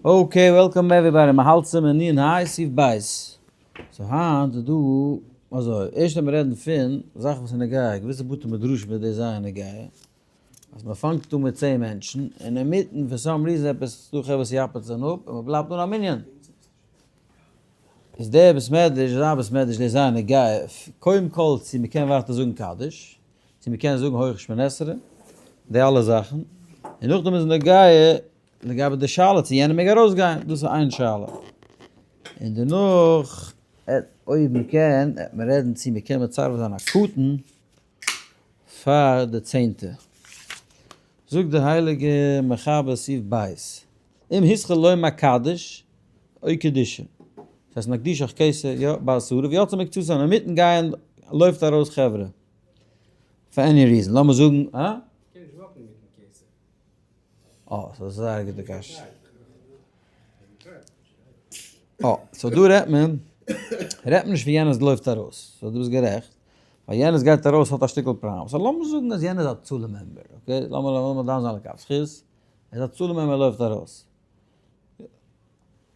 Okay, welcome everybody, מ'האלט צום ענין היי סעיף בית. So היינט איז דא אזוי, ערשט ווען מיר רעדן פון זאכן וואס איז נוגע, געוויסע בתי מדרשים איז דאס זייער נוגע, אז מ'פאנגט אן מיט 10 מענטשן, און אינמיטן for some reason עפעס דא חברה וואס יאפעט זיך אפ, און מ'בלייבט אן א מנין. איז דער בית מדרש, אזא בית מדרש דאס זייער נוגע, קודם כל צו מ'קען ווייטער זאגן קדיש, צו מ'קען זאגן הויך שמונה עשרה, די אלע זאכן, און נאכדעם איז נוגע לגבי די שאלה צו יענער מעג ארויסגיין, דאס איז איין שאלה. און דערנאך, אויב מ'קען, וועט מען רעדן צו מ'קען מצרף זיין א קטן פאר די צענטע. זאגט די הייליגע מחבר סעיף בית, אם התחיל לומר קדיש, אוי קדושה. דאס הייסט נקדישך כסא, יא, בעשרה, ויצא מקצתן, אינמיטן גייען לויפט ארויס חברה. For any reason, לאמיר זאגן, הא? קען נישט walk ן מיטן כסא. אה, ס'איז א זייער גוטע קשיא. אה, so דא רעדט מען, רעדט מען נישט ווי יענער לויפט ארויס. So דו ביסט גערעכט. ווייל יענער גייט ארויס האט א שטיקל פראבלעם. So לאמיר זאגן אז יענער איז א הצלה member, okay? לאמיר לאמיר דן זיין לכף זכות. ער איז א הצלה member ער לויפט ארויס.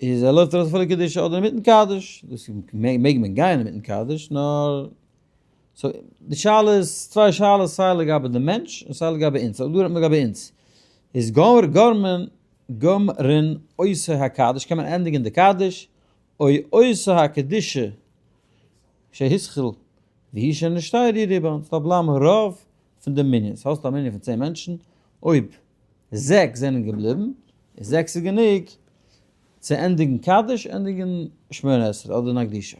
איז ער לויפט ארויס אפילו קדושה אדער אינמיטן קדיש. דאס מעג מען גיין אינמיטן קדיש, נאר so די שאלה איז צוויי שאלות סיי לגבי די מענטש און סיי לגבי אונז, אבער דא רעדט מען לגבי אונז. איז גמר גמרין גומרין עושה הקדיש קען מען ענדיגן די קדיש, או עושה הקדושה שהתחיל והיא שנשתייר רובן, ס'דארף בלייבן רוב פון די מנין, so האסטו א מנין פון 10 מענטשן, אויב זעקס זענען געבליבן, איז זעקס איז גענוג צו ענדיגן קדיש, ענדיגן שמונה עשרה אדער נקדישך.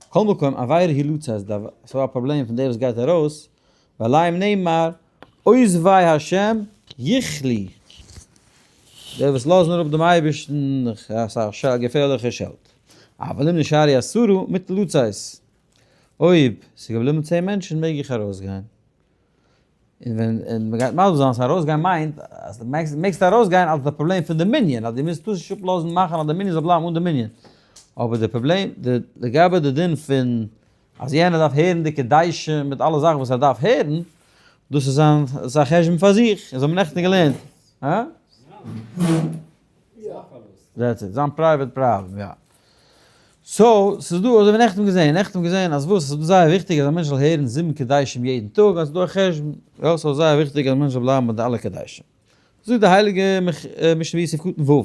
כל מקום, עבירה היא לצאת, ס'איז א פראבלעם פון דער וואס גייט ארויס, ועליהם נאמר, עוזבי השם יכלו, דער וואס לאזן אראפ דעם אייבערשטן, ס'איז א געפערליכע שעלט. אבל אם נשארו עשרה מותר לצאת, אויב ס'איז געבליבן 10 מענטשן מעג איך ארויסגיין. און ווען און מ'גייט מסביר זיין אז ארויסגיין מיינט אז דו מעגסט מעגסט ארויסגיין אלס די פראבלעם פון די מנין, אז דו מוזט דאס נישט אפלאזן מאכן אז די מנין זאל בלייבן אן די מנין. אבער די פראבלעם, די לגבי די דין פון אז יענער דארף הערן די קדושה מיט אלע זאכן וואס ער דארף הערן, דאס איז זיין זיין חשבון פאר זיך, אונז האבן נעכטן געלערנט. הא? That's it, זיין private פראבלעם, יא. So, ס'איז דא, אזוי ווי נעכטן געזען, נעכטן געזען אז וואס, ס'איז דא זייער וויכטיג אז א מענטש זאל הערן זיבן קדישים יעדן טאג, אז ס'איז דא א חשבון, יא, ס'איז זייער וויכטיג אז א מענטש זאל בלייבן ביי די אלע קדישים. זאגט די הייליגע משנה ברורה סעיף קטן ו',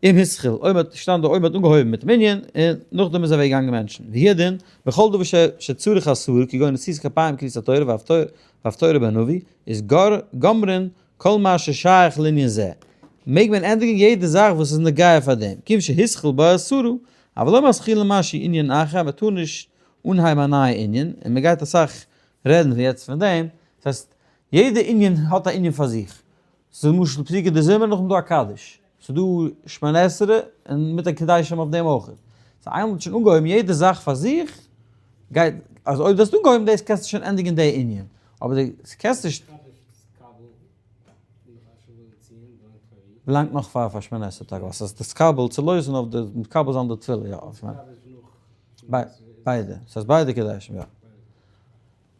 אם התחיל, אויב מ'האט, שטאנד דא אויב מ'האט אנגעהויבן מיט מנין, און נאכדעם איז אוועק געגאנגען מענטשן, והוא הדין, בכל דבר שצריך עשרה, כגון נשיאת כפיים קריאת התורה והפטורה בנביא, איז גאר גומרין כל מה ששייך לענין זה, מעג מען ענדיגן יעדע זאך וואס איז נוגע פאר דעם, כיוון שהתחיל בעשרה, אבל לא מתחילין משהו ענין אחר, מען טאר נישט אנהייבן א נייע ענין, און מען גייט אסאך רעדן יעצט פון דעם, דאס הייסט, יעדע ענין האט א ענין פאר זיך, ס'איז למשל פסוקי דזמרה נאכדעם דא א קדיש, ס'איז דא שמונה עשרה און מיט א קדישים אויף דעם אויך, so איינמאל מ'האט שוין אנגעהויבן יעדע זאך פאר זיך, גייט, אז אויב דו האסט אנגעהויבן דאס קענסטו שוין ענדיגן די ענין, אבער דו קענסט נישט. בלאנגט נאך פאר פאר שמונה עשרה טאג ווייל ס'איז תתקבל צו לויזן אויף די מקבל זיין די תפילה יא אויף שמונה ביידע ס'איז ביידע קדשים יא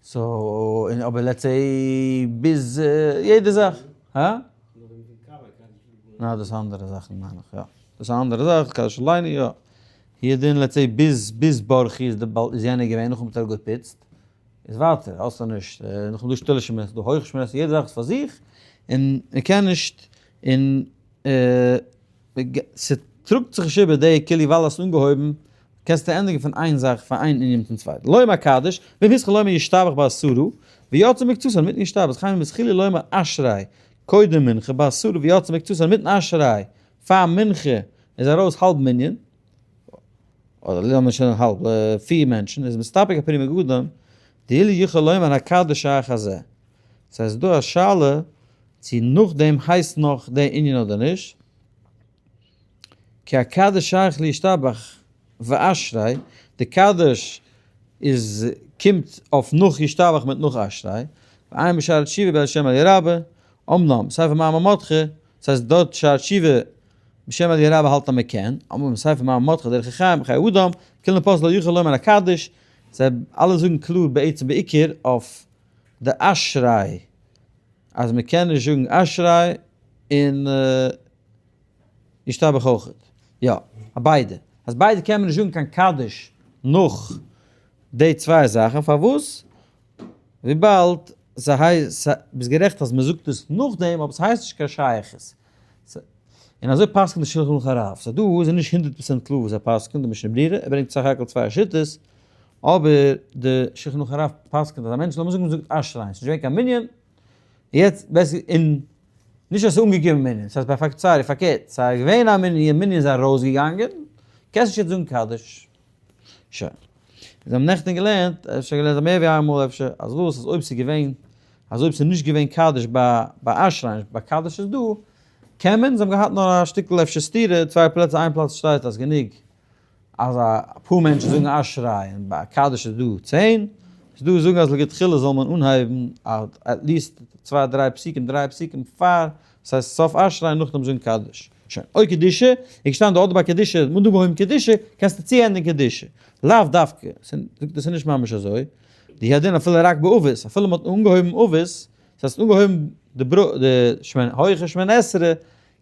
so און אבער let's say ביז יעדע זאך הא? ניין דאס איז אנדערע זאכן מיין איך יא דאס איז א אנדערע זאך קדש אליין יא יעדען let's say ביז ביז ברכי איז די איז יענער געווען נאכדעם האט ער געפיצט איז ווייטער, האסטו נישט, נאכדעם דא שטילע שמונה עשרה, דא הויכע שמונה עשרה, יעדע זאך איז פאר זיך, און מען קען נישט, און ס'טראגט זיך נישט איבער די כאילו ווייל האסט אנגעהויבן, קענסטו ענדיגן פון איין זאך פון איין ענין צום צווייטן. לומר קדיש, ואם התחיל לומר ישתבח בעשרה, ויצא מקצתן מיטן ישתבח, וכן אם התחילו לומר אשרי, קודם מנחה בעשרה ויצא מקצתן מיטן אשרי, פאר מנחה איז ארויס האלב מנין, אדער לאמיר שוין האלב פיר מענטשן איז מסתפק א פרי מגדים דאילו יכול לומר הקדש שייך הזה. סאיז דא א שאלה צו נאכדעם הייסט נאך די ענין אדער נישט, כי הקדש שייך להשתבח ואשרי, די קדש איז קומט אויף נאך ישתבח מיט נאך אשרי, ועיין בשערי תשובה בעל שם אלי' רבה, אמנם ספר מאמר מרדכי, ס'הייסט דארט שערי תשובה בשם אלי' רבה האלט אז מען קען, אמר בספר מאמר מרדכי דרך החיים בחיי אדם, כולן פוסקין לא יוכל לומר הקדש, זיי אלע זאגן קלאר בעצם בעיקר אויף די אשרי אז מען קען נישט זאגן אשרי און. ישתבח אויכעט. יא, א ביידע. אז ביידע קען מען נישט זאגן קיין קדיש נאך די צוויי זאכן, פארוואס? וויבאלד ס'הייסט, ביסט גערעכט אז מ'זאגט עס נאכדעם, אבער ס'הייסט נישט קיין שייכות. און אזוי פסק'נט די שלחן ערוך הרב. סא דא איז נישט 100% קלאר וואס ער פסק'נט, די משנה ברורה, ער ברענגט סך הכל צוויי שיטות, אבער די שלחן ערוך הרב פסק'נט אז א מענטש, לאמיר זאגן מ'זאגט אשרי, ס'נישט געווען קיין מנין, יעצט בעסער און נישט אז ס'איז אנגעקומען מנין, ס'הייסט ביי פארקערט, sorry, פארקערט, ס'איז געווען א מנין, מנין איז ארויסגעגאנגען, קענסט נישט יעצט זאגן קדיש. שוין. מיר האבן נעכטן געלערנט, אפשר געלערנט מער ווי איינמאל אפשר, אז וואס, אז אויב ס'איז געווען, אז אויב ס'איז נישט געווען קדיש ביי ביי אשרי, ביי קדיש איז דא, קען מען, זיי האבן געהאט נאר א שטיקל אפשר סתירה, צוויי פלעצער, איין פלאץ שטייט אז גענוג אז אפאר מענטשן זאגן אשרי און ביי קדיש איז דא 10, איז דא זאגן אז לכתחילה זאל מען אנהייבן at least צוויי דריי פסוקים, דריי פסוקים פאר, דאס הייסט סוף אשרי און נאכדעם זאגן קדיש. שוין, אוי קדושה, איז געשטאנען דא אדער ביי קדושה, מ'האט אנגעהויבן קדושה, קענסטו צוענדיגן קדושה. לאו דווקא, זאגט עס איז נישט ממש אזוי, די הדין אפילו רק באבות, אפילו מ'האט אנגעהויבן אבות, דאס הייסט אנגעהויבן די הויכע שמונה עשרה,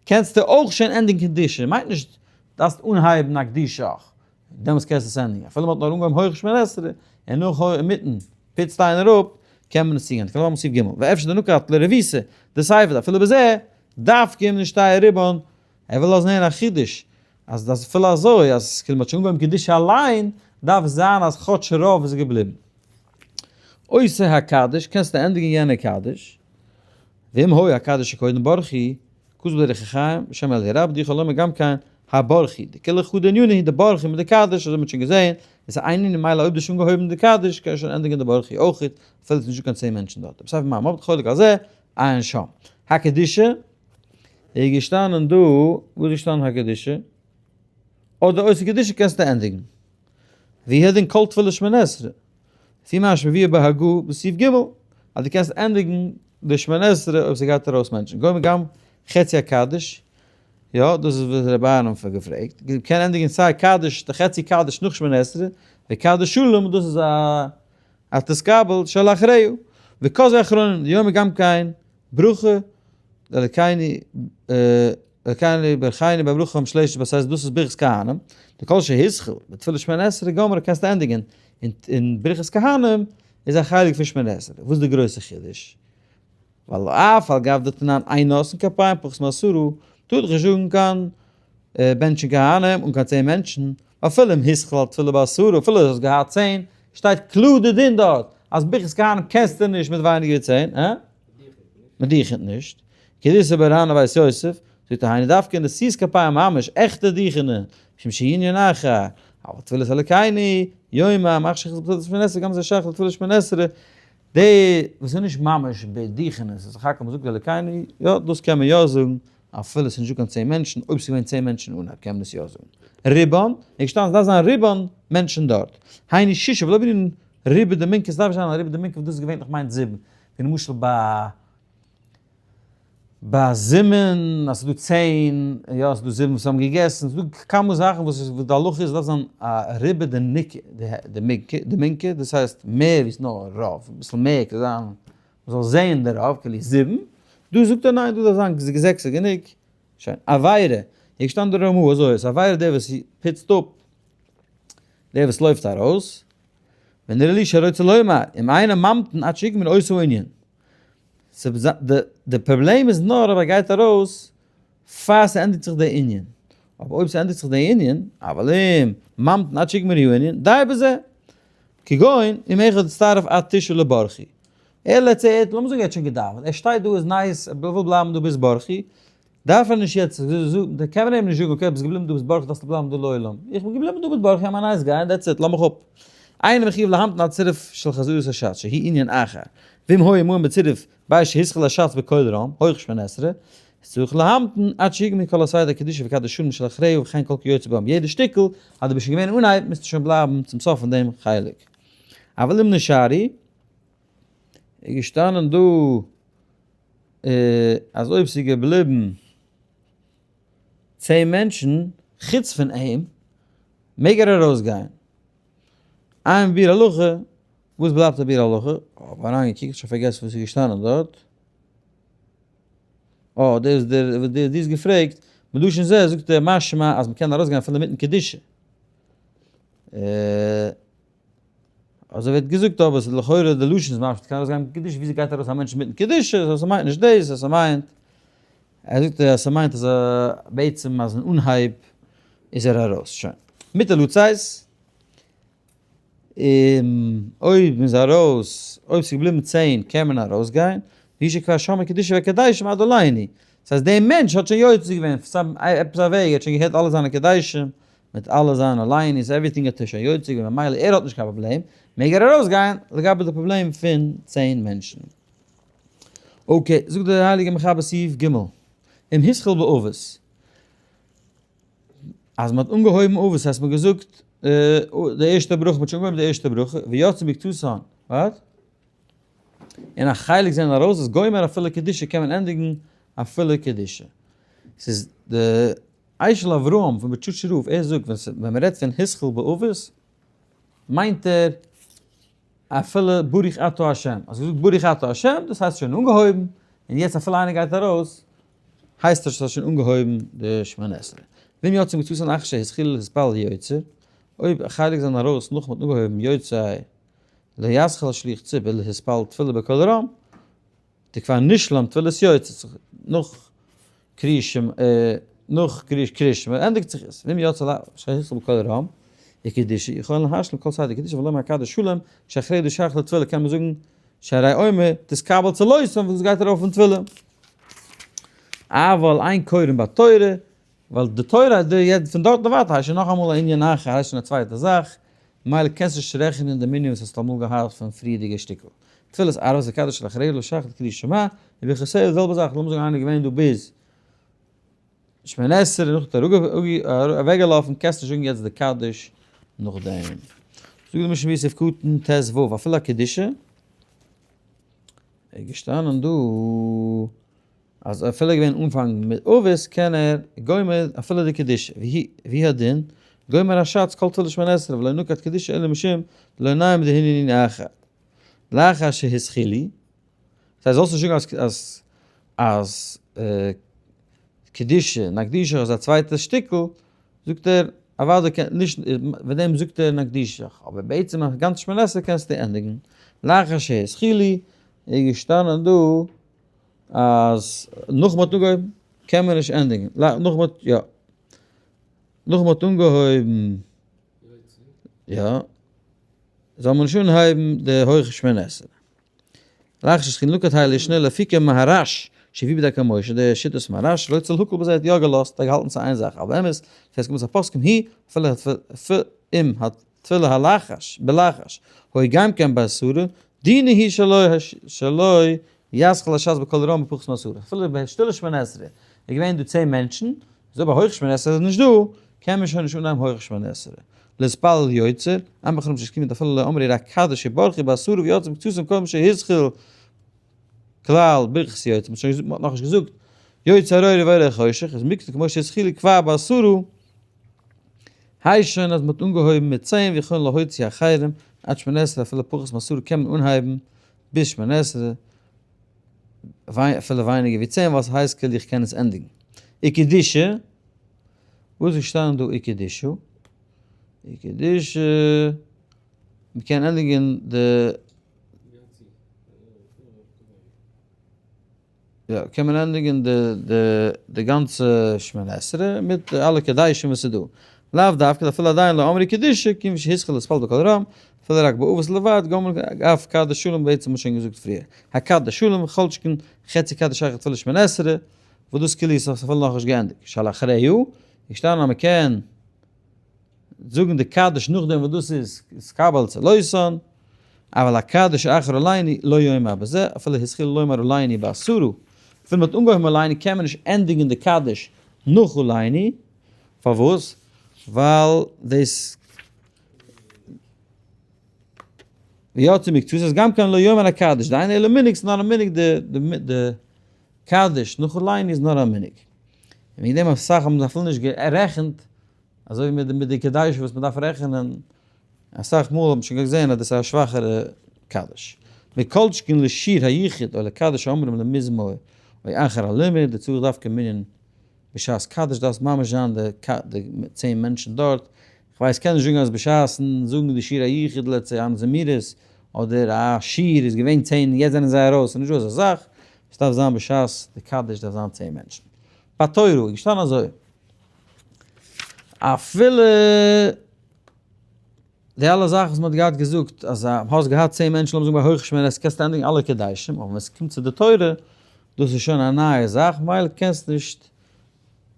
קענסטו אויך שוין ענדיגן קדושה, מיינט נישט דארפסט אנהייבן א קדושה אויך, דעמאלטס קענסטו עס ענדיגן, אפילו מ'האט נאר אנגעהויבן הויך שמונה עשרה, און נאך אינמיטן פיצט איינער אפ, קען מען עס צוגיין, כלומר סעיף ג', ואפשר דנקט לרביסה, דסייפא אפילו בזה, דווקא אם נשתייר ריבון, ער וויל לאזן הערן א חידוש, אז דאס אפילו אזוי, אז כאילו מ'האט שוין אנגעהויבן קדושה אליין, דארף זיין אז כאטש רוב איז געבליבן. עושה הקדיש, קענסטו ענדיגן יענע קדיש, ואם הוי הקדיש שקודם ברכי, כתוב בדרך החיים, בשם אלי רב, דיכא לומר גם כן, הברכי, די כולא חדא עניינא, די ברכי מיט די קדיש, אזוי מ'האט שוין געזען, איז איין ענין, מילא אויב דו האסט שוין אנגעהויבן די קדיש, קען שוין ענדיגן די ברכי אויך, אפילו עס איז נישטא קיין 10 מענטשן דארט. בספר מים אבד חולק על זה, עיין שם. הקדושה, איז געשטאנען דא, וואו איז געשטאנען הקדושה? אדער עושה קדושה קענסטו ענדיגן. והוא הדין כל תפילת שמונה עשרה. לפי מה שמבואר בהגה בסעיף ג', אז דו קענסט ענדיגן די שמונה עשרה אויב ס'גייט ארויס מענטשן. גומר גם חצי הקדיש, יא, דאס איז וואס רבי אהרן האט געפרעגט, קען ענדיגן סיי קדיש, די חצי קדיש נאך שמונה עשרה, וקדיש שלם, דאס איז א א תתקבל של אחריו, וכזה אחרונים, יאמר גם כן ברכה לאלקינו אלקינו ברכנו בברכה המשולשת וואס הייסט דאס איז ברכת כהנים, די כל שהתחיל בתפילת שמונה עשרה גמרא קענסטו ענדיגן, און ברכת כהנים איז א חלק פון שמונה עשרה, וואס איז די גרויסע חידוש? ווייל אף על גב דתנן אין נושאין כפיים פחות מעשרה, טאר דאך נישט זאגן קיין בענטשן כהנים אן קיין 10 מענטשן, אפילו אם התחיל על תפילה בעשרה, אפילו דו האסט געהאט 10, שטייט קלאר די דין דארט אז ברכת כהנים קענסטו נישט מיט ווייניגער ווי 10, הא? מ'דוכנ'ט נישט. כדאיתא ברהנה בית יוסף, זאגט ער היינו דווקא נשיאת כפיים ממש, עכטע דוכענען, משום שענין אחר, אבל תפילת אלוקינו, יומא, מחשיך את תפילת שמונה עשרה, גם זה שייך לתפילת שמונה עשרה, די וואס איז נישט ממש בדוכענען, ס'איז סך הכל מ'זאגט אלוקינו, יא דאס קען מען יא זאגן, אפילו ס'איז נישטא קיין 10 מענטשן, אויב ס'איז געווען 10 מענטשן אנהייב קען מען עס יא זאגן. רובן, איז געשטאנען ס'דארף זיין רובן מענטשן דארט. היינו שישה ולא בענין ריבא דמינכא, ס'דארף נישט זיין א ריבא דמינכא וואס דאס געווענליך מיינט זיבן, ווי למשל ביי זימון אז ס'איז דא 10, יא ס'איז דא זיבן וואס האבן געגעסן, ס'איז דא כמה זאכן וואס די הלכה איז ס'דארף זיין א ריבא דמינכא, דאס הייסט מער ווי נאר רוב, אביסל מער כדי זיין מ'זאל זעהן די רוב, כאילו זיבן, דא זאגט ער ניין דא דארף זיין זעקס איז גענוג, שוין, עבירה, איז געשטאנען די רמ"א אזוי, איז עבירה דער וואס פוצט אפ, דער וואס לויפט ארויס, ונראה לי שרוצה לומר, אם אינו ממתין עד שיגמור אותו ענין. די פראבלעם איז נאר אויב ער גייט ארויס פאר ס'ענדיגט זיך די ענין. אבער אויב ס'ענדיגט זיך די ענין, אבל אם ממתין עד שיגמור הענין, די בזה. כגון, אם אחד הצטרף עד תשעה לברכי. ער let's say, לאמיר זאגן ער האט שוין געדאווענט, ער שטייט דא איז nice, ער וויל בלייבן דא ביז ברכי, דארף ער נישט יעצט, קען מען אים נישט זאגן okay ביסט געבליבן דא ביז ברכי דארפסטו בלייבן דא לעולם. איך בין געבליבן דא ביז ברכי, I'm a nice guy, that's it, לאז מיך אפ. אינו מחויב להמתין עד צירוף של חזרת הש"ץ, שהיא ענין אחר. ואם היה עמהם בצירוף בעת שהתחיל הש"ץ בקול רם, הויך שמונה עשרה, צריך להמתין עד שיגמרו כל הסדר קדושה וקדיש שלם של אחריו וכן כל כיוצא בם. יעדע שטיקל אז דו ביסט שוין געווען אנהייב מוזטו שוין בלייבן צום סוף פון דעם חלק. אבל אם נשארו, איז געשטאנען דא אז אויב ס'איז געבליבן 10 מענטשן חוץ פון אים, מעג ער ארויסגיין. איין ביאור הלכה, וואס בלייבט א ביאור הלכה? האב אריינגעקוקט, שוין פארגעסן וואס איז געשטאנען דארט. אה, דאס דער וואס דו האסט געפרעגט, מלשון זה זאגט ער משמע אז מ'קען ארויסגיין אפילו מיטן קדושה. אזוי ווערט געזאגט אבער ס'איז לכאורה די לשון איז משמע מ'קען ארויסגיין מיטן קדושה, וויאזוי גייט ארויס א מענטש מיטן קדושה? so ס'מיינט נישט דאס, אז ס'מיינט, ער זאגט אז ס'מיינט אז בעצם אז אין אנהייב איז ער ארויס, שוין. מיט די לצאת, און אויב מ'איז ארויס, אויב ס'איז געבליבן 10 קען מען ארויסגיין, והוא שכבר שמע קדושה וקדישים עד עלינו, דאס הייסט דער מענטש האט שוין יוצא געווען פון עפעס א וועג, ער האט שוין געהערט אלע זיינע קדישים, מיט אלע זיינע עלינו'ס, everything האט ער שוין יוצא געווען, ממילא ער האט נישט קיין פראבלעם, מעג ער ארויסגיין, לגבי די פראבלעם פון 10 מענטשן. okay, זאגט דער הייליגער מחבר סעיף ג', אם התחיל באבות. אז מען האט אנגעהויבן אבות הייסט מען געזאגט די ערשטע ברכה, מען האט שוין אנגעהויבן די ערשטע ברכה, ויצא מקצתן, what? און א חלק זענען ארויס, איז גומר אפילו קדושה קען מען ענדיגן אפילו קדושה. ס'איז די אשל אברהם פון בוטשאטשער רב, ער זאגט ווען מען רעדט פון התחיל באבות מיינט ער אפילו ברוך אתה ה', אז געזאגט ברוך אתה ה' דאס הייסט שוין אנגעהויבן, און יעצט אפילו איינער גייט ארויס הייסט עס אז שוין אנגעהויבן די שמונה עשרה. ואם יצא מקצתן אחר שהתחיל להתפלל יוצר, אויב א חלק זענען ארויס נאך מ'האט אנגעהויבן יוצר לא יתחיל שליח ציבור להתפלל תפילה בקול רם, דכבר נשלם תפילת יוצר, נאך קריאת שמע, נאך קריאת שמע ענדיגט זיך עס, ואם יצא שהתחיל בקול רם, וקדושה יכול להשלים כל סדר קדושה ולומר קדיש שלם, שאחרי דשייך לתפילה קען מען זאגן שהרי אומר תתקבל צלותם וואס גייט ארויף אויפן תפילה. אבל אין קורין בתורה, ווייל די תורה די יעצט פון דארט און ווייטער הייסט שוין נאכאמאל א ענין אחר, הייסט שוין א צווייטע זאך, ממילא קענסט נישט רעכענען די מנין וואס האסט אמאל געהאט פון פריערדיגע שטיקל. תפילת ערבית וקדיש שלאחריה לא שייך לקריאת שמע, וברכותיה די זעלבע זאך, לאמיר זאגן איינער איז געווען דא ביז שמונה עשרה און נאכדעם האט ער אוועקגעלאפן, קענסט נישט זאגן יעצט די קדיש נאכדעם. זאגט די משנה סעיף קטן ט ו, אפילו א קדושה, איז געשטאנען דא אז אפילו געווען אנפאנג מיט אבות קען ער גומר אפילו די קדושה, והוא הדין, גומר הש"ץ כל תפילת שמונה עשרה ולא נקט קדושה אלא משום דלא נעים דהנין אחר לאחר שהתחילו, זיי זאלסט נישט זאגן אז אז קדושה נקדישך איז א צווייטע שטיקל, זאגט ער אוודאי קען נישט, וועגן דעם זאגט ער נקדישך, אבער בעצם א גאנץ שמונה עשרה קענסטו ענדיגן, לאחר שהתחילו איז געשטאנען דא אז נאך מ'האט אנגעהויבן קען מען נישט ענדיגן, נאך מ'האט יא, נאך מ'האט אנגעהויבן יא, זאל מען נישט אנהייבן די הויכע שמונה עשרה. לאחר שהתחילו נקט האי לישנא לאפוקי מהרש שהביא בדרכי משה, די שיטת מהרש, לא צל הקל בזה האט יא געלאזט, האט געהאלטן צו איין זאך, אבל באמת, לפי הסכמת הפוסקים היא, אפילו אם התפילה הלחש, בלחש, הוי גם כן בעשרה, דינו היא שלא יתחיל הש"ץ בקול רם בפחות מעשרה, אפילו ביי שטילע שמונה עשרה איז געווען דא 10 מענטשן, אזוי ביי הויך שמונה עשרה איז נישט דא, קען מען שוין נישט אנהייבן הויך שמונה עשרה. להתפלל יוצר, אין בכלל שהסכימו אפילו לא אמרו רק קדיש וברכו בעשרה ויצאו מקצתם קודם שהתחיל כלל ברכת יוצר, מען האט נאכנישט געזאגט יוצר אור ובורא חושך, איז מקצת כמו שהתחילו כבר בעשרה, הייסט שוין אז מען האט אנגעהויבן מיט 10 ויכולין להוציא אחרים עד שמונה עשרה אפילו פחות מעשרה קען מען אנהייבן ביז שמונה עשרה, אפילו ווייניגער ווי 10 ווייל ס'הייסט כאילו איך קען עס ענדיגן. וקדושה, וואס איז געשטאנען דא וקדושה? וקדושה, מ'קען ענדיגן די, יא, קען מען ענדיגן די די די גאנצע שמונה עשרה מיט אלע קדישים וואס איז דא. לאו דווקא אפילו עדיין לא אמרו קדושה, כיוון שהתחיל להתפלל בקול רם, אפילו רק באבות לבד, גומר אף קדיש שלם בעצם האט שוין געזאגט פריער. הקדיש שלם, כל שכן חצי קדיש שייך לתפילת שמונה עשרה, וואס דאס כאילו איז אפילו נאכנישט געענדיגט. שלאחריו, איז געשטאנען אז מ'קען זאגן די קדיש נאכדעם וואס דאס איז נתקבל צלותן, אבל הקדיש אחר עלינו לא יאמר בזה, אפילו התחיל לומר עלינו בעשרה, אפילו מ'האט אנגעהויבן עלינו קען מען נישט ענדיגן די קדיש נאך עלינו, פארוואס? ווייל דאס ויצא מקצתן איז גם כן לא יאמר הקדיש, דאינו אלא מנהג, ס'איז נאר א מנהג די קדיש נאך עלינו איז נאר א מנהג. און וועגן דעם אסאך האבן אפילו נישט גערעכנט, אזוי ווי מיט די קדיש וואס מ'דארף רעכענען, אסאך מאל האט מען שוין געזען אז דאס איז א שוואכערע קדיש. מכל שכן לשיר היחוד או לקדיש האומרים למזמור או אחר הלימוד, דצריך דווקא מנין. בשעת קדיש דארף ממש זיין די 10 מענטשן דארט. כ'ווייס, קען נישט זאגן אז בשעת'ן זאגן די שיר היחוד let's say אנדערע זמירות, אדער א שיר איז געווען 10 און יעצט זענען זיי ארויס, ס'איז נישטא אזא זאך. עס דארף זיין בשעת די קדיש דארף זיין 10 מענטשן. ביי תורה איז געשטאנען אזוי, אפילו די אלע זאכן וואס מען האט געהאט געזאגט אז האסט געהאט 10 מענטשן, לאמיר זאגן ביי הויך שמונה עשרה קענסטו ענדיגן אלע קדישים, אבער ווען עס קומט צו די תורה, דאס איז שוין א נייע זאך, ממילא קענסט נישט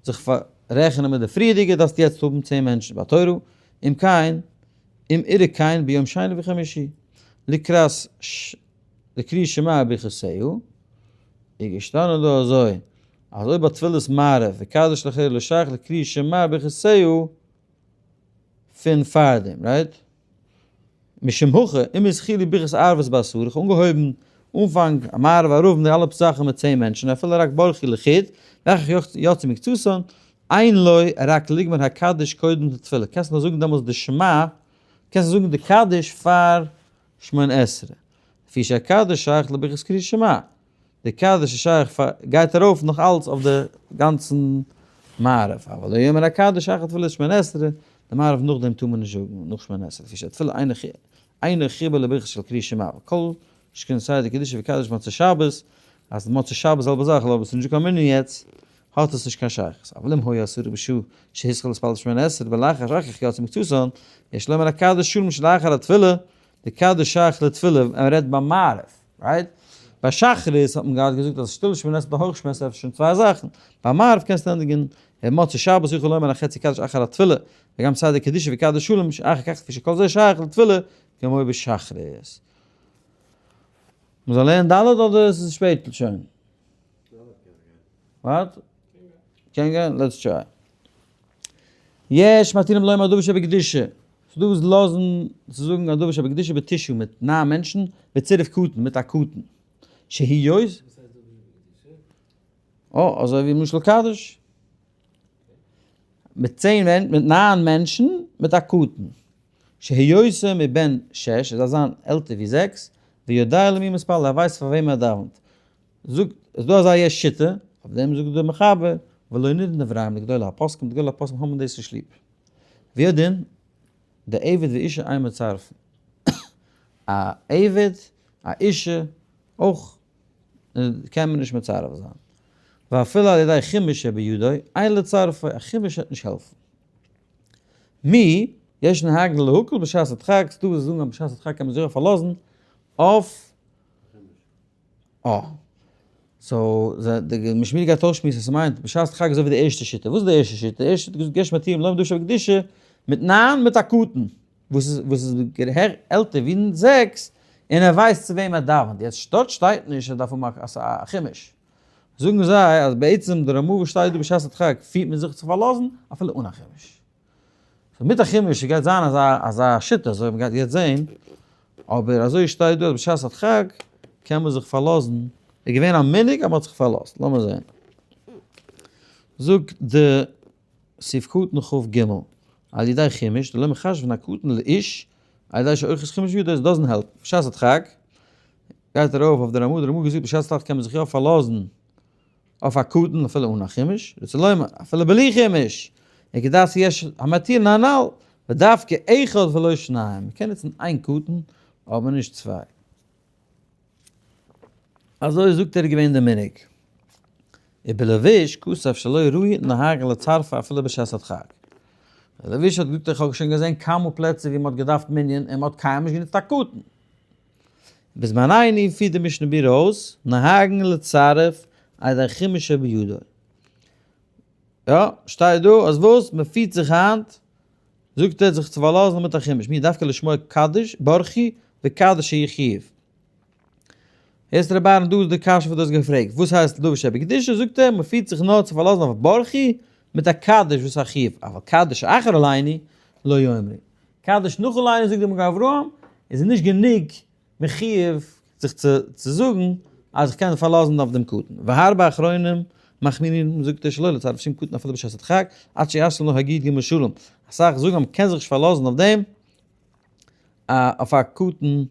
זיך פאררעכענען מיט די פריערדיגע, דארפסט יעצט האבן 10 מענטשן ביי תורה, אם כן, אם אירע כן ביום שני וחמישי, לקראת לקריאת שמע ברכותיה, איז געשטאנען דא אזוי, אז אויב ביי תפילת מעריב וקדיש לאחריה לא שייך לקריאת שמע ברכותיה פון פארדעם, right? משום הכי, אם התחילו ברכת ערבית בעשרה, איך האב אנגעהויבן אנפאנג מעריב ערבים די אלע זאכן מיט 10 מענטשן, אפילו רק ברכו לחוד, ואחר כך יצאו מקצתן, אין לו רק לגמור הקדיש קודם לתפילה. קענסט נאר זאגן דעמאלטס די שמע, קענסט זאגן די קדיש פאר שמונה עשרה. לפי שהקדיש שייך לברכת קריאת שמע. די קדיש איז שייך פאר, גייט ארויף נאך אלץ אויף די גאנצן מעריב. אבל לא יאמר הקדיש אחר תפילת שמונה עשרה, די מעריב נאכדעם טאר מען נישט זאגן נאך שמונה עשרה. לפי שהתפילה אינה חיבור לברכת של קריאת שמע. וכל שכן סיי די קדושה וקדיש מוצאי שבת, אז מוצאי שבת זעלבע זאך, אבער עס איז נישט דא קיין מנין יעצט, האט עס נישט קיין שייכות. אבל אם היה אסור בשעה שהתחיל להתפלל שמונה עשרה ולאחר אחר כך יצא מקצתן, יש לומר הקדיש שלם שלאחר התפילה, די קדיש שייך לתפילה, ווען מען רעדט ביי מעריב, right? ביי שחרית האט מען געהאט געזאגט אז שטיל שמונה עשרה ביי הויך שמונה עשרה איז שוין צוויי זאכן. ביי מעריב קענסטו ענדיגן מוצאי שבת יכול לומר החצי קדיש אחר התפילה, וגם סיי די קדושה וקדיש שלם שאחר כך כפי שכל זה שייך לתפילה כמו בשחרית. מ'זאל לערנען ד' אדער עס איז שפעט שוין? וואט? קען גיין? Let's try. יש מתירים לומר דבר שבקדושה. ס'דא וואס לאזן צו זאגן א דבר שבקדושה בתשעה מיט ניין מענטשן, בצירוף קטן, מיט א קטן. שהיות. אה, אזוי ווי למשל קדיש. מיט 10 מענטשן, מיט ניין מענטשן, מיט א קטן. שהיותו מבן 6, ער דארף זיין עלטער ווי 6, ויודע למי מתפלל, ער ווייסט פאר וועם ער דאווענט. זאגט, איז דא אזא יש שיטה, אויף דעם זאגט דער מחבר, ולא ניתן דבריהם לגדולי הפוסקים, די גדולי הפוסקים האבן דאס נישט ליב. והוא הדין, די עבד ואישה אין מצרפין. א עבד, א אישה, אויך קען מען נישט מצרף זיין. ואפילו על ידי חומש שבידו, אין לצרפו, א חומש וועט נישט העלפן. מי, יש נהגין להקל בשעת הדחק, ס'דא וואס זאגן אז בשעת הדחק קען מען זיך פארלאזן אויף אה. So, די משמי' גייט אויסשמועסן וואס ס'מיינט בשעת הדחק אזוי ווי די ערשטע שיטה. וואס איז די ערשטע שיטה? די ערשטע שיטה האט געזאגט יש מתירים לומר דבר שבקדושה מיט ניין מיט א קטן וואס איז וואס איז עלטער ווי 6 און ער ווייסט צו וועם ער דאווענט. יעצט דארט שטייט נישט ער דארף האבן א חומש. זאגן זיי אז בעצם די רמ"א וואס שטייט דא בשעת הדחק פירט מען זיך צו פארלאזן אפילו אן א חומש. So מיט א חומש גייט זיין אזא שיטה, אזוי ווי מ'גייט יעצט זעהן, אבער אזוי שטייט דא אז בשעת הדחק קען מען זיך פארלאזן, איז געווען א מנהג אז מ'האט זיך פארלאזט, לאמיר זעהן. זאגט די סעיף קטן כ"ג, על ידי חומש, דלא מחשבין הקטן לאיש, על ידי שאוחז חומש בידו, עס doesn't help. בשעת הדחק, גייט ארויף אויף די רמ"א, די רמ"א געזאגט בשעת הדחק קען מען זיך יא פארלאזן אויף א קטן אפילו אן א חומש, רצה לומר, אפילו בלי חומש, און כדעת יש המתיר הנ"ל, ודווקא אחד ולא שניים, מ'קען נוצן איין קטן, אבער נישט צוויי. אזוי זאגט ער איז געווען די מנהג. ובלבוש כתב שלא ראו נוהגין לצרפו אפילו בשעת הדחק. דער לבוש האט געזאגט איך האב שוין געזען כמה פלעצער ווי מ'האט געדארפט מנין און מ'האט קיינמאל נישט גענוצט א קטן. בזמנינו פירט די משנה ברורה אויס, נוהגין לצרף על ידי חומש שבידו. יא, שטייט דא אז וואס? מען פירט זיך היינט, זאגט ער, זיך צו פארלאזן מיט א חומש, מי דווקא לשמוע קדיש, ברכי, וקדיש יחיב. הערסט רבי אהרן דא איז די קשיא וואס דו האסט געפרעגט, וואס הייסט דבר שבקדושה, זאגט ער, מען פירט זיך נאר צו פארלאזן אויף ברכי מיט א קדיש וואס איז א חיוב, אבל קדיש אחר עלינו לא יאמרו. קדיש נאך עלינו זאגט דער מגן אברהם, איז נישט גענוג מחיוב זיך צו זאגן אז איך קען פארלאזן אויף דעם קטן. והרבה אחרונים מחמירים זאגט ער שלא לצרף שום קטן אפילו בשעת הדחק, עד שישלים לו הי"ג שלם. אסאך זאגן אז מ'קען זיך נישט פארלאזן אויף דעם אויף א קטן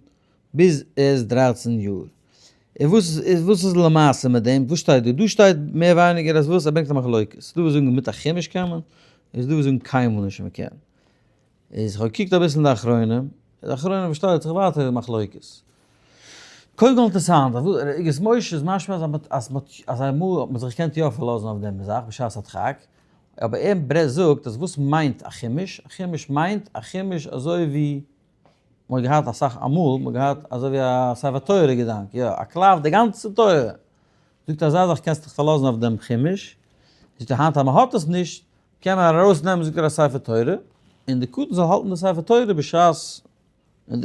ביז ער איז 13 יאר. און וואס איז וואס איז למעשה מיט דעם? וואס שטייט דא? דא שטייט מער ווייניגער אז וואס? ער ברענגט א מחלוקת. ס'דא וואס זאגן מיט א חומש קען מען, און ס'דא וואס זאגן קיינמאל נישט מען קען. איז כ'האב געקוקט אביסל אין די אחרונים, די אחרונים שטייט זיך ווייטער די מחלוקת. קודם כל אינטערעסאנט, אז אגרות משה איז משמע אז מ'האט אז מ'האט אז אמאל האט מען זיך געקענט יא פארלאזן אויף דעם זאך בשעת הדחק, אבער ער ברענגט זאגט אז וואס מיינט א חומש? א חומש מיינט א חומש אזוי ווי מ'האט געהאט אסאך אמאל, מ'האט געהאט אזוי ווי א ספר תורה געדאנק, יא, א קלף די גאנצע תורה. זאגט אזא זאך קענסט דיך פארלאזן אויף דעם חומש, זאגט ער היינט אז מ'האט עס נישט, קען מען ארויסנעמען זאגט ער א ספר תורה, און די קטן זאל האלטן די ספר תורה בשעת,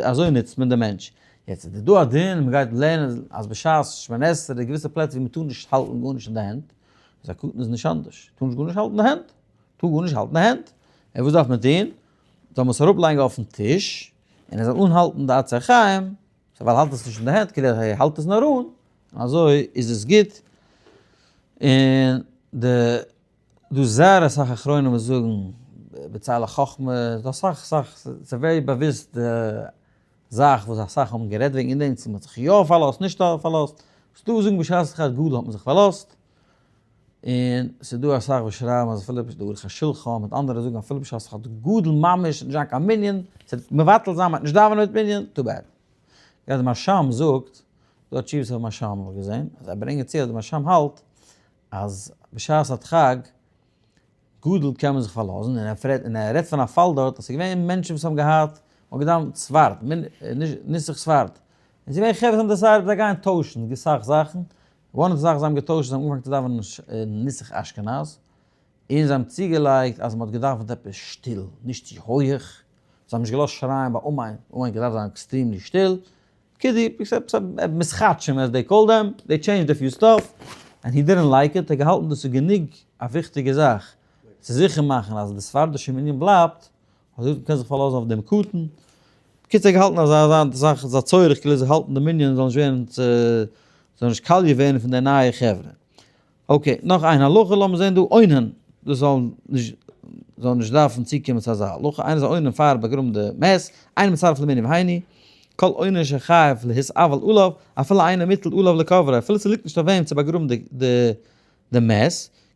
אזוי נוצט מען די מענטש. יעצט איז דא א דין, מ'גייט לערנען אז בשעת שמונה עשרה איז געוויסע פלעצער ווי מ'טאר נישט האלטן גארנישט אין די הענט, איז א קטן איז נישט אנדערש, טאר נישט גארנישט האלטן אין די הענט, טאר גארנישט האלטן אין די הענט, און וואס דארף מען טון? זאל מען עס אראפלייגן אויפן טיש, און ער זאל אנהאלטן די עצי חיים, ווייל ער האלט עס נישט אין די הענט, כאילו ער האלט עס נאר אן, און אזוי איז עס גוט, און די דא זייער אסאך אחרונים וואס זאגן בצל החכמה, דא אסאך אסאך, ס'איז א very באוויסט זאך וואס אסאך האבן גערעדט וועגן דעם צו מ'האט זיך יא פארלאזט נישט פארלאזט, ס'דא וואס זאגן בשעת הדחק גדול האט מען זיך פארלאזט, און ס'איז דא אסאך וואס שרייבן אז אפילו די ערוך השולחן מיט אנדערע זאגן אפילו בשעת הדחק גדול ממש נישט זיין קיין מנין, ס'וועט מבטל זיין מ'וועט נישט דאווענען מיט מנין, too bad. יא די מהרש"ם זאגט, דא א תשובות אויף מהרש"ם האב איך געזען, אז זיי ברענגען צו אז די מהרש"ם האלט אז בשעת הדחק גדול קען מען זיך פארלאזן, און ער פרעגט און ער רעדט פון א פאל דארט אז ס'איז געווען מענטשן וואס האבן געהאט, מ'האט געדאווענט ספרד, נוסח ספרד, און ס'איז געווען חברה וואס האבן decided זיי גייען טוישן אסאך זאכן, one of די זאכן זיי האבן געטוישט זיי האבן אנגעפאנגען צו דאווענען נוסח אשכנז, און זיי האבן צוגעלייגט אז מ'האט געדאווענט עפעס שטיל, נישט צו הויעך, זיי האבן נישט געלאזט שרייען ביי אמן, אמן געדארפט זיין extremely שטיל, כדי, מתחדשים as they call them, they changed a few stuff, and he didn't like it, ער האט געהאלטן דאס איז גענוג א וויכטיגע זאך צו זיכער מאכן אז די ספרדישע מנין בלייבט, אזוי ווי מ'קען זיך פארלאזן אויף דעם קטן. בקיצור ער האט געהאלטן אז אזא זאך איז א צורך כאילו זיי האלטן די מנין זאל נישט ווערן צו זאל נישט קאליע ווערן פון די נייע חברה. okay, נאך איין הלכה, לאמיר זען דא אונן, דאס זאל נישט זאל נישט דארפן צוקומען צו אזא הלכה, איינער זאל אונן פאר באגראבן די מת, אינו מצרף למנין והיינו, כל אונן שחייב להתאבל עליו, אפילו אינו מוטל עליו לקברו, אפילו ס'ליגט נישט אויף אים צו באגראבן די די די מת,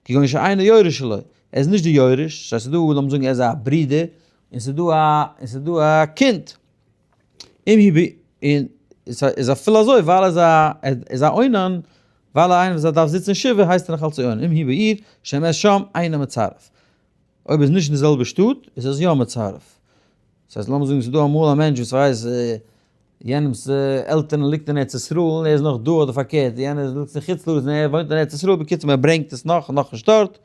כגון שאינו יורש שלו, ער איז נישט די יורש, ס'הייסט ס'איז דא, לאמיר זאגן ער איז א ברודער, און ס'איז דא א און ס'איז דא א קינד, אם הוא ב און איז אפילו אזוי ווייל ער איז א איז א אונן, ווייל איינער וואס דארף זיצן שבעה הייסט ער נאך אלץ אונן, אם הוא בעיר שהמת שם אינו מצרף. אויב איז נישט אין די זעלבע שטאט איז עס יא מצרף. דאס הייסט לאמיר זאגן ס'איז דא אמאל א מענטש וואס ווייסט יענעמ'ס עלטערן ליגט אין ארץ ישראל און ער איז נאך דא אדער פארקערט יענער ליגט אין חוץ לארץ און ער וואוינט אין ארץ ישראל בקיצור מען ברענגט עס נאך נאכנישט דארט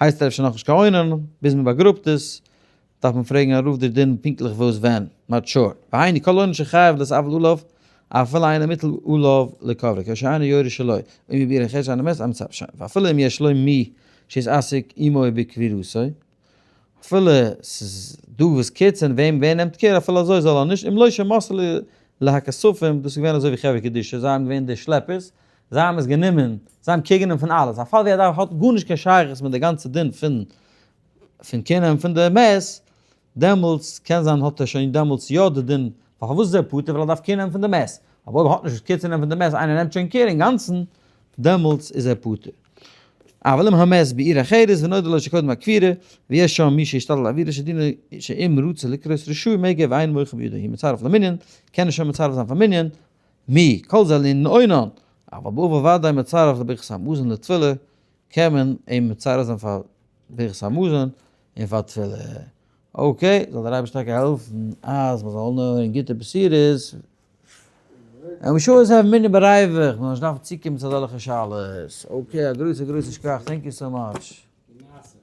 הייסט ער אפשר נאכנישט קיין אונן ביז מען באגראבט עס דארף מען פרעגן א רב די דין פונקטליך וואס ווען, not sure. והיינו כל אונן שחייב להתאבל עליו אפילו אינו מוטל עליו לקברו כשאינו יורש שלו אם יבעיר החטא שאינו מת אמצא שוין ואפילו אם יש לו מי שיתעסק עמו בקבירתו אפילו ס'איז דא וואס care צו וועם ווער נעמט care אפילו אזוי זאל ער נישט אם לא שמסר להכספים דאס איז געווען אזוי ווי חברה קדישא זיי האבן געווען די שלעפערס זיי האבן עס גענומען זיי האבן care גענומען פון אלעס א פאל ווי ער דארף האט גארנישט קיין שייכות מיט די גאנצע דין פון פון care נעמען פון די מת, דעמאלטס קען זיין האט ער שוין דעמאלטס יא די דין, פארוואס איז ער פטור ווייל ער דארף care נעמען פון די מת, אבער אויב ער האט נישט care צו נעמען פון די מת, איינער נעמט שוין care אינגאנצן, דעמאלטס איז ער פטור. אבל אם המת בעיר אחרת ונודע לו שקודם הקבירה, ויש שם מי שישתדל להעבירה שדינו שאם רצה לקרות רשאי מעג ער ואין מוחין בידו הוא מצרף למנין, קען ער שוין מצרף זיין פאר מנין, מי, כל זה לענין אונן, אבל באבל ודאי מצרף לברכת המזון לתפילה, קען מען אים מצרף זיין פאר ברכת המזון און פאר תפילה. okay, זאל דער אייבערשטער טאקע העלפן אז מען זאל אנהויבן גוטע בשורות, און we should have מנין בריווח, מען זאל נישט דארפן צוקומען צו אזעלכע שאלות. okay, א גרויסע גרויסע שכח, thank you so much. למעשה.